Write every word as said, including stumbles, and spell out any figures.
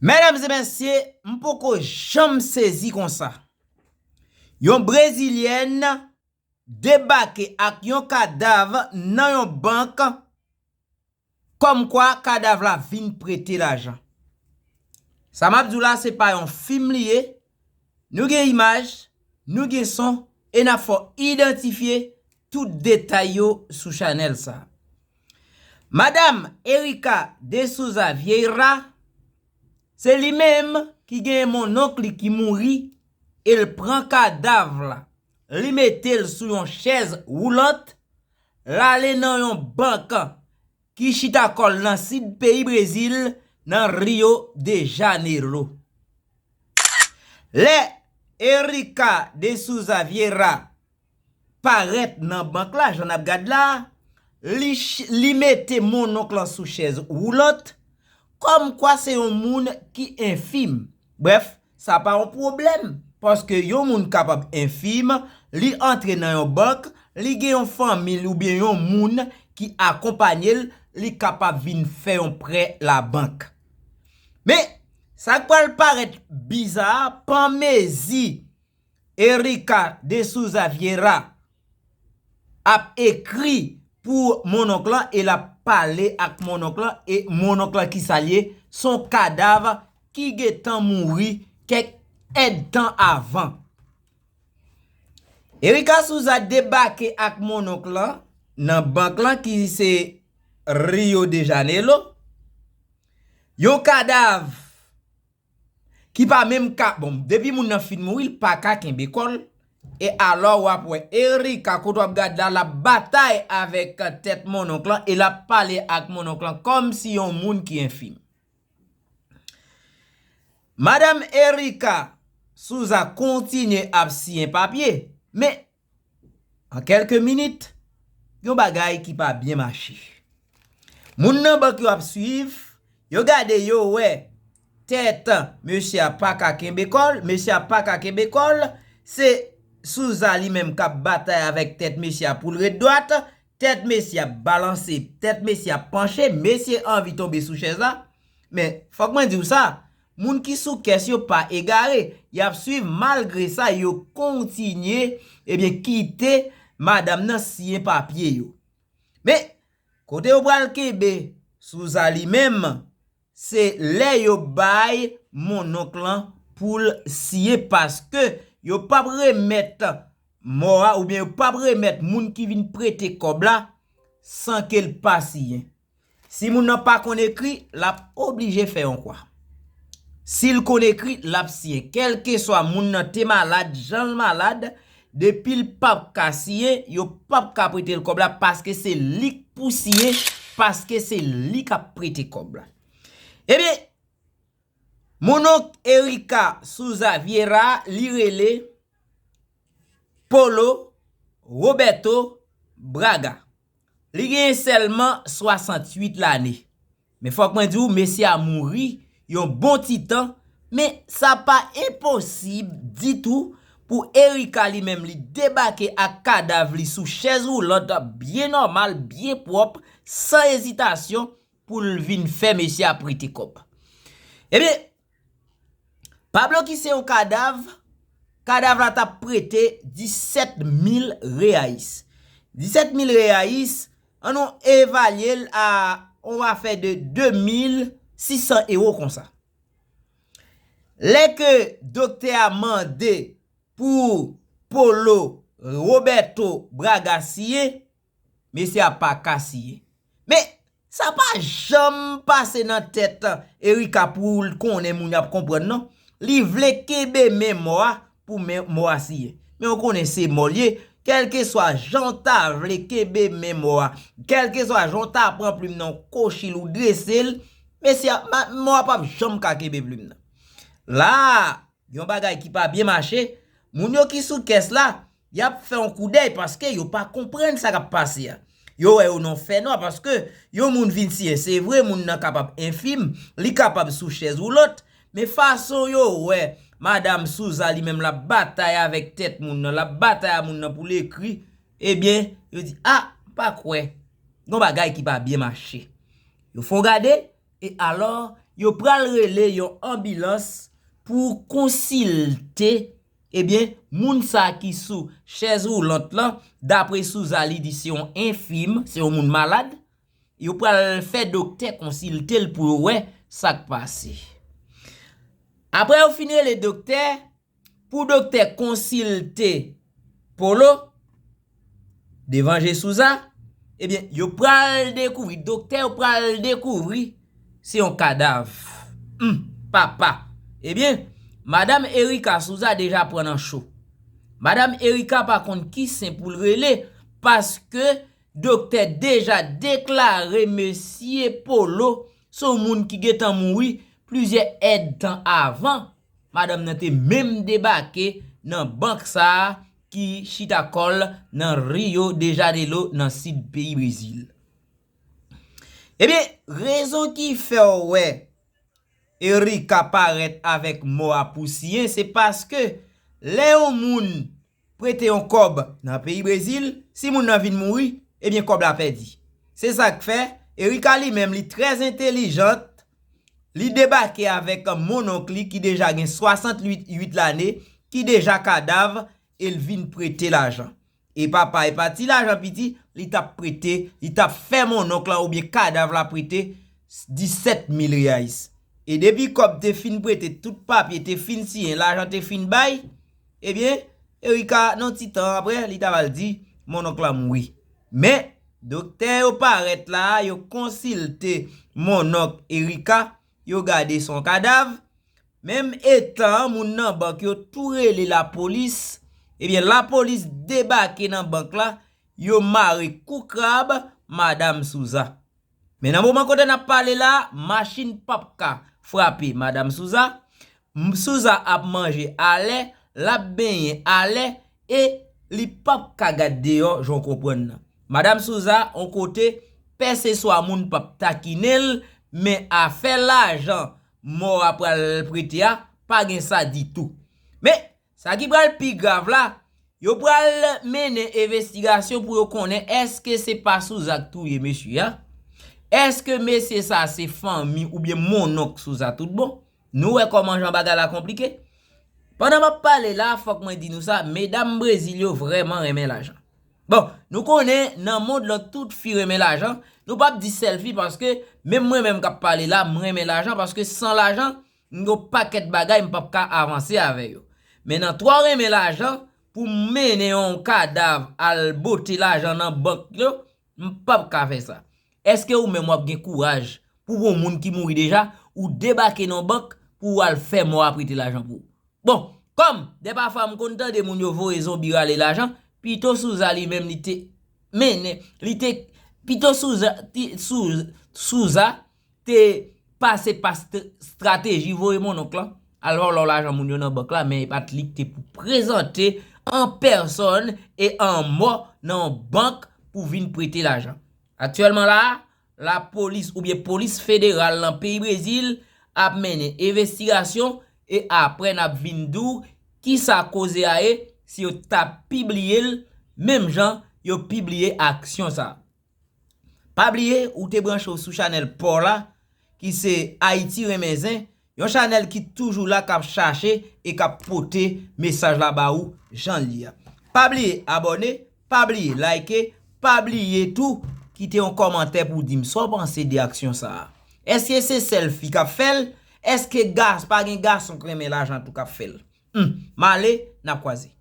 Medam e mesye, m poko janm sezi konsa. Yon brezilyèn debake ak yon kadav nan yon bank, kòmkwa kadav la vin prete lajan. Sa m ap di w la, se pa yon fim li ye. Nou gen imaj, nou gen son, e n ap fè w idantifye tout detay yo sou chanèl sa. Madam Erika de Souza Vieira, se li menm ki gen monnonk li ki mouri, e l pran kadav la, li mete l sou yon chèz woulant, l ale nan yon bank ki chita kò l nan sid peyi Brezil, nan Rio de Janeiro. Lè Erika de Souza Vieira parèt nan bank la, jan n ap gad la, li, li mete monnonk lan sou chèz woulant, kòmkwa se yon moun ki enfim. Brèf, sa pa yon pwoblèm, paske yon moun kapab enfim, li antre nan yon bank, li gen yon fanmi l oubyen yon moun ki akonpanye l, li kapab vin fè yon prè labank. Men, sa k pral parèt biza a, pa mezi Erika de Souza Vieira ap ekri pou monnonk lan e l ap pale ak monnonk lan, e monnonk lan ki sa l ye, se yon kadav ki gentan mouri kèk èdtan avan. Erika Souza debake ak monnonk lan nan bank lan ki se Rio de Janeiro. Yon kadav ki pa menm ka, bon, depi moun nan fin mouri, l pa ka kenbe kò l. E alò w ap wè Erika, kote w ap gad la, l ap batay avèk tèt monnonk lan e l ap pale ak monnonk lan kòmsi yon moun ki enfim. Madam Erika Souza kontinye ap siyen papye, men an kèlke minit, yon bagay ki pa byen mache. Moun nan bank yo ap swiv, yo gade, yo wè tèt mesye a pa ka kenbe kò l, mesye a pa ka kenbe kò l, se Souza li menm k ap batay avèk tèt mesye a pou l ret dwat, tèt mesye ap balanse, tèt mesye ap panche, mesye anvi tonbe sou chèz la. Men, fòk mwen di w sa, moun ki sou kès yo pa egare, y ap swiv, malgre sa, yo kontinye, ebyen, kite madanm nan siyen papye yo. Men, kote yo pral kenbe Souza li menm, se lè yo bay monnonk lan pou l siyen, paske yo p ap remèt mò a, oubyen yo p ap remèt moun ki vin prete kòb la san ke l pa siyen. Si moun nan pa konn ekri, l ap oblije fè yon kwa. Si l konn ekri, l ap siyen. Kèlkeswa moun nan te malad, jan l malad, depi l p ap ka siyen, yo p ap ka prete l kòb la, paske se li k pou siyen, paske se li k ap prete kòb la. Ebyen, monnonk Erika Souza Vieira, li rele Paulo Roberto Braga. Li genyen sèlman swasanntuit lane. Men fòk mwen di w, mesye a mouri yon bon ti tan, men sa pa enposib ditou pou Erika li menm li debake ak kadav li sou chèz woulant byen nòmal, byen pwòp, san ezitasyon, pou l vin fè mesye a prete kòb. Ebyen, Pablo ki se yon kadav, kadav la t ap prete disèt mil reais. Disèt mil reais, ann nou evalye l a yon afè de de mil sis san ewo konsa. Lè ke doktè a mande pou Paulo Roberto Braga siyen, mesye a pa ka siyen. Men, sa pa janm pase nan tèt Erika pou l konnen moun y ap konprann, non. Li vle kenbe men mò a pou men mò a siyen. Men w konnen se mò l ye. Kèlkeswa jan w ta vle kenbe men mò a, kèlkeswa jan w ta pran plim nan w kochi l ou drese l, mesye a, ma- mò a p ap janm ka kenbe plim nan. La a, yon bagay ki pa byen mache, moun yo ki sou kès la, y ap fè yon koudèy paske yo pa konprann sa k ap pase a. Yo wè yo nan fènwa paske yon moun vin siyen, se vre, moun nan kapab enfim, li kapab sou chèz woulant, men fason yo wè Madam Souza li menm l ap batay avèk tèt moun nan, l ap batay a moun nan pou l ekri, ebyen, yo di, a, m pa kwè, gon bagay ki pa byen mache. Yo fè w gade, e alò, yo pral rele yon anbilans pou konsilte, ebyen, moun sa ki sou chèz woulant lan, dapre Souza, li di se yon enfim, se yon moun malad. Yo pral fè doktè konsilte l pou yo wè sa k pase. Apre yo fin rele doktè, pou doktè konsilte Polo devan je Souza, ebyen, yo pral dekouvri, doktè yo pral dekouvri se yon kadav. Hum, papa. Ebyen, madanm Erika Souza deja pran nan cho. Madanm Erika pa konn ki sen pou l rele, paske doktè deja deklare mesye Polo se yon moun ki gentan mouri plizyè èdtan avan. Madanm nan te menm debake nan bank sa a ki chita kò l nan Rio de Janeiro, nan sid peyi Brezil. Ebyen, rezon ki fè w wè Erika parèt avèk mò a pou siyen, se paske lè yon moun prete yon kòb nan peyi Brezil, si moun nan vin mouri, ebyen kòb la pèdi. Se sa k fè, Erika li menm, li trè entelijant, li debake avèk monnonk li ki deja gen swasanntuit lane, ki deja kadav, e l vin prete lajan. E papa, e pa ti lajan piti, li t ap prete, li t ap fè monnonk lan oubyen kadav la prete disèt mil reais. E depi kòb te fin prete, tout papye te fin siyen, lajan te fin bay, ebyen, Erika, nan ti tan apre, li t ap al di monnonk la mouri. Men, doktè yo parèt la, yo konsilte monnonk Erika, yo gade se yon kadav. Menm etan moun nan bank yo tou rele lapolis, ebyen, lapolis debake nan bank la, yo mare kou krab madanm Souza. Men nan moman kote n ap pale la, machin p ap ka frape madanm Souza. M-, Souza ap manje alè, l ap benyen alè, e li p ap ka gad deyò, jan w konprann nan. Madanm Souza, on kote, pèseswa moun p ap takinen l, men afè lajan mò a pral prete a, pa gen sa ditou. Men, sa ki pral pi grav la, yo pral mennen envestigasyon pou yo konnen èske se pa Souza k touye mesye a? Èske mesye sa se fanmi oubyen monnonk Souza tout bon? Nou wè kòman jan bagay la konplike? Pandan m ap pale la, fòk mwen di nou sa, medam Brezil yo vrèman renmen lajan. Bon, nou konnen nan mond lan tout fi renmen lajan, nou p ap di sèl fi paske menm mwen menm k ap pale la, m renmen lajan paske san lajan, m gen yon pakèt bagay m p ap ka avanse avè yo. Men nan twa renmen lajan, pou m mennen yon kadav al bote lajan nan bank yo, m p ap ka fè sa. Èske ou menm w ap gen kouraj pou yon moun ki mouri deja, ou debake nan bank pou w al fè mò a prete lajan pou ou? Bon, kòm dèpafwa m konn tande moun yo voye zonbi rale lajan, pito Souza li menm li te mennen, li te, pito Souza, ti, Sou-, Souza te pase pa st-, estrateji voye monnonk lan al vòlò lajan moun yo nan bank la, men e pa t li ki te pou prezante an pèsòn e an mò nan yon bank pou vin prete lajan. Aktyèlman la a, lapolis oubyen polis federal nan peyi Brezil ap mennen envestigasyon e apre n ap vin di w kisa koze a ye si yo t ap pibliye l menm jan yo pibliye aksyon sa a. Pa bliye, ou te branche w sou chanèl pa w la, ki se Ayiti Renmen Zen, yon chanèl ki toujou la k ap chache e k ap pote mesaj la ba ou jan l ye a. Pa bliye abòne, pa bliye like, pa bliye tou kite yon kòmantè pou w di m sa w panse de aksyon sa a. Èske se sèl fi k ap fè l? Èske gas-, pa gen gason k renmen lajan tou k ap fè l? Hum, m ale, n ap kwaze.